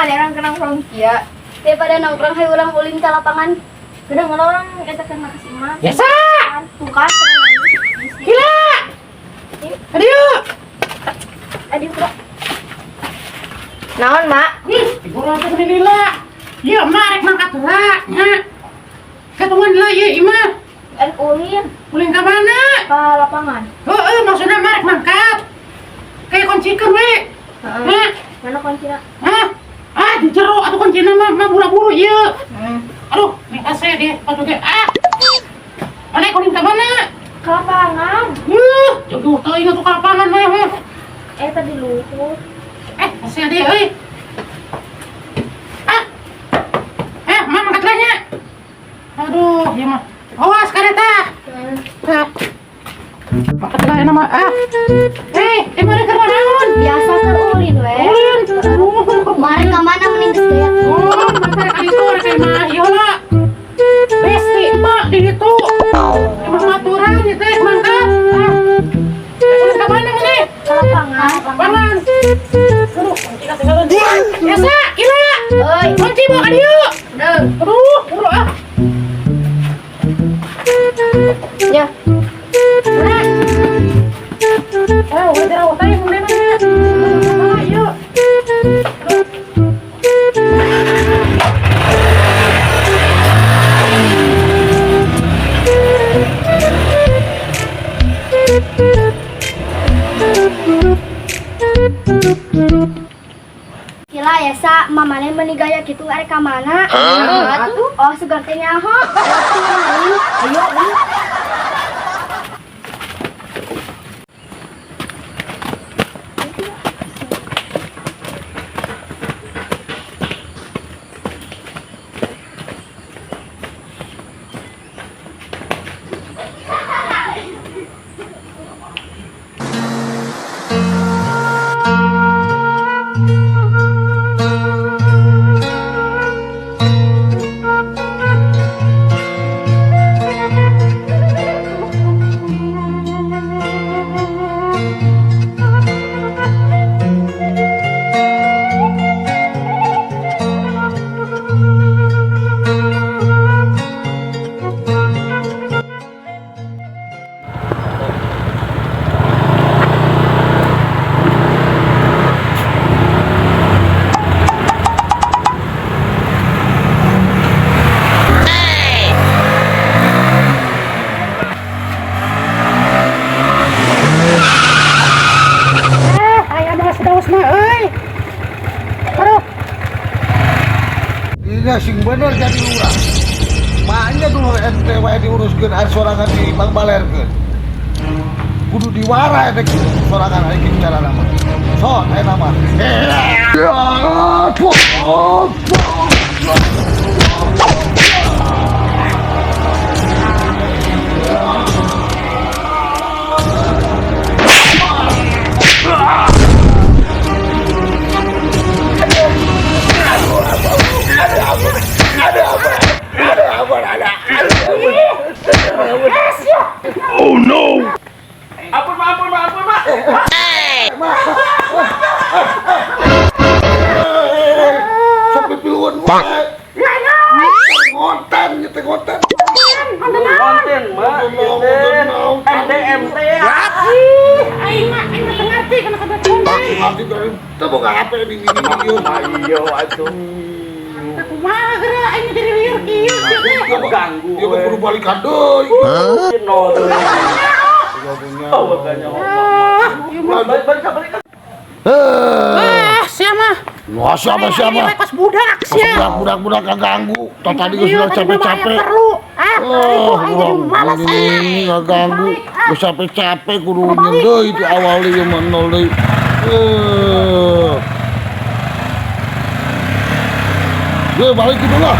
Mana orang kena nongkrong kieu. Daripada nongkrong hayu urang ulin ka lapangan. Udah ngelorong eta keur ka si Imam. Biasa. Tuh kan. Gila. Aduh. Aduh, bro. Naon, Mak? Ibu orang tuh beli lila. Iya, mak rek mangkat heula nya. Katungan lah ieu imah. Erek ulin Ulin ka mana? ka lapangan. Heeh, maksudna mak rek mangkat. Kayak kuncikeun we. Heeh. Mak, Mana kuncina? hah? Ah, di jero atuh kuncina mah mah buru-buru ieu. Hmm. Aduh, nih ase deh, patu ge. Ah. Mana ulin ka mana? Ka lapangan. Yuh, jauh teuing atuh ka lapangan mah. Eta di luhur. Eh, ase deh euy. Ah. Eh, mak mangkat lah nya. Aduh, ieu mah. Awas kareta. Hmm. Ah. Mangkat lah nama ah. Eh, mana keur naon? Biasa keur ulin we. Ulin. Aduh, Mari ka mana mending geus gaya. Oh, mangkat ka ditu rek mah ieu lah. Besti emak di ditu. Emang aturan ieu teh mangkat. Ah. Ulin ka mana maneh? Ka lapangan. Lapangan. Aduh, kunci ketinggalan. Biasa, gila. Euy, Kunci bawa ka dieu. deung. Aduh, buru ah. Ya. Mana? Eh, udah jauh teh mulai mana? Ayo. Gila ya sa, mamane meni gaya kitu arek ka mana? Atuh. Oh, sugan teh nyaho. Ayo, ayo. Eh, aya daus-daus mah euy. Aduh, Iya sing bener jadi lurah. Maknya dulu ente wae diuruskeun ari sorangan di bangbalerkeun. Kudu diwara ente kitu sorangan ari kitu carana mah. So, aya nama. Ampun, Mak, ampun, Mak, ampun, Mak. Sok pipiluan wae. Ngonten ieu teh ngonten. Konten, Mak. Konten. MT, MT ya. ih, aing mah aing mah teu ngarti kana kada konten. Nanti dari teu boga HP di di ieu. Ayo, atuh. Teu kumaha geura aing jadi lieur kieu sia teh. Ganggu. Ieu mah kudu balikan deui. Nol. Ganggunya. Oh, makanya. Ah, ieu mah. Balik, balik, balik. Eh. Ah, sia mah. Wah, siapa siapa? Aing pas budak sia. Budak-budak ganggu. Tah tadi geus Iya, sudah tadi mah capek-capek. bayar perlu. Ah, Oh, aing jadi malas ini nggak ganggu. Balik, ah. Geus capek-capek kudu nyen deui di awal deui mah nol deui. Eh. Ge balik kitu lah.